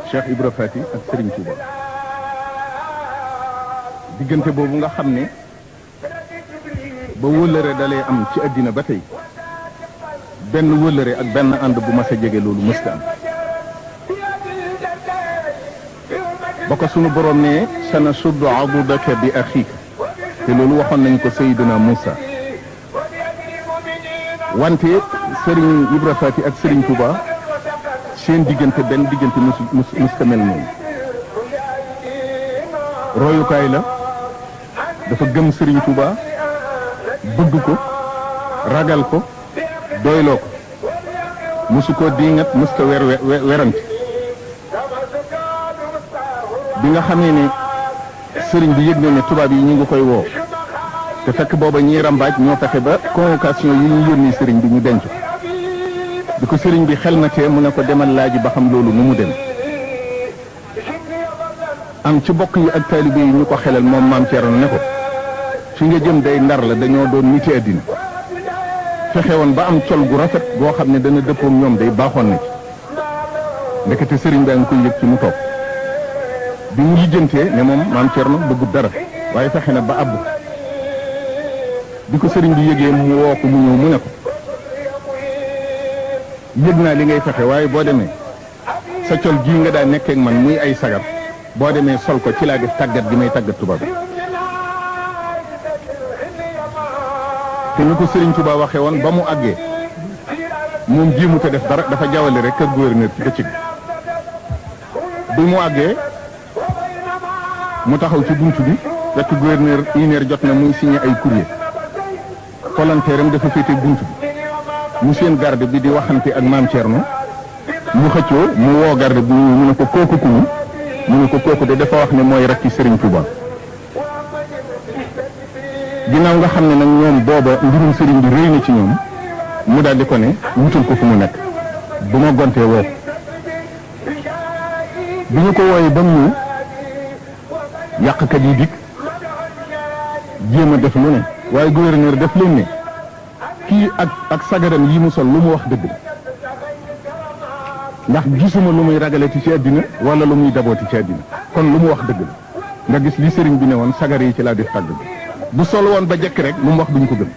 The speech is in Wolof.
Cheikh Ibra Fati ak Serigne Touba diggante boobu nga xam ne ba wëllëre dalee am ci àddina ba tey benn wëllëre ak benn ànd bu mas a jege loolu mësta am ba ko sunu borom ne sana suddu adudaka bi axiika te loolu waxoon nañ ko Seydina Moussa wante Serigne Ibra Fati ak Serigne Touba seen diggante benn diggante musta mel noonu royukaay la dafa gëm Serigne Touba bëgg ko ragal ko doyloo ko musu ko diingat musta werante bi nga xamee ne sëriñ bi yëg na ne tubaab yi ñu ngi koy woo te fekk booba ñiy rambaaj ñoo fexe ba convocation yi ñu yónni sëriñ bi ñu denc ko bi ko sëriñ bi xel na tee mu ne ko demal laaji ba xam loolu nu mu dem am ci bokk yi ak taalibe yi ñu ko xelal moom maam Thierno ne ko fi nga jëm day Ndar la dañoo doon niti àddina fexe woon ba am col gu rafet goo xam ne dana dëppoog ñoom day baaxoon na ci ndekete sëriñ baa ngi koy yëg ci mu toog bi mu lijjantee ne moom maam Thierno bëggut dara waaye fexe na ba àbb bi ko sëriñ bi yëgee mu woo ko mu ñëw mu ne ko yëg naa li ngay fexe waaye boo demee sa col gii nga daa nekkee ak man muy ay sagar boo demee sol ko ci laa def tàggat gi may tàggat tubaab te ni ko Serigne Touba waxee woon ba mu àggee moom jéemu te def dara dafa jawale rek kër gouverneur ci bëccëg bi mu àggee mu taxaw ci buntu bi fekk gouverneur une heure jot na muy signé ay courrier volontaire am dafa féete buntu bi mu seen garde bi di waxante ak maam Thierno mu xëccoo mu woo garde bi mu ne ko kooku kumu mu ne ko kooku de dafa wax ne mooy rakki Serigne Touba ginnaaw nga xam ne nag ñoom booba mbirum Serigne bi rëy na ci ñoom mu daal di ko ne wutul ko fu mu nekk bu ma gontee woo bi ñu ko wooyee ba mu yàqkat yi dikk jéem a def lu ne waaye gouverneur def leen ne kii ak sagaram yi mu sol lu mu wax dëgg ndax gisuma lu muy ragalati ci àddina wala lu muy dabooti ci àddina kon lu mu wax dëgg la nga gis li sëriñ bi ne woon sagar yi ci laa def tàgg bi bu sol woon ba jekk rek lu mu wax duñ ko gëm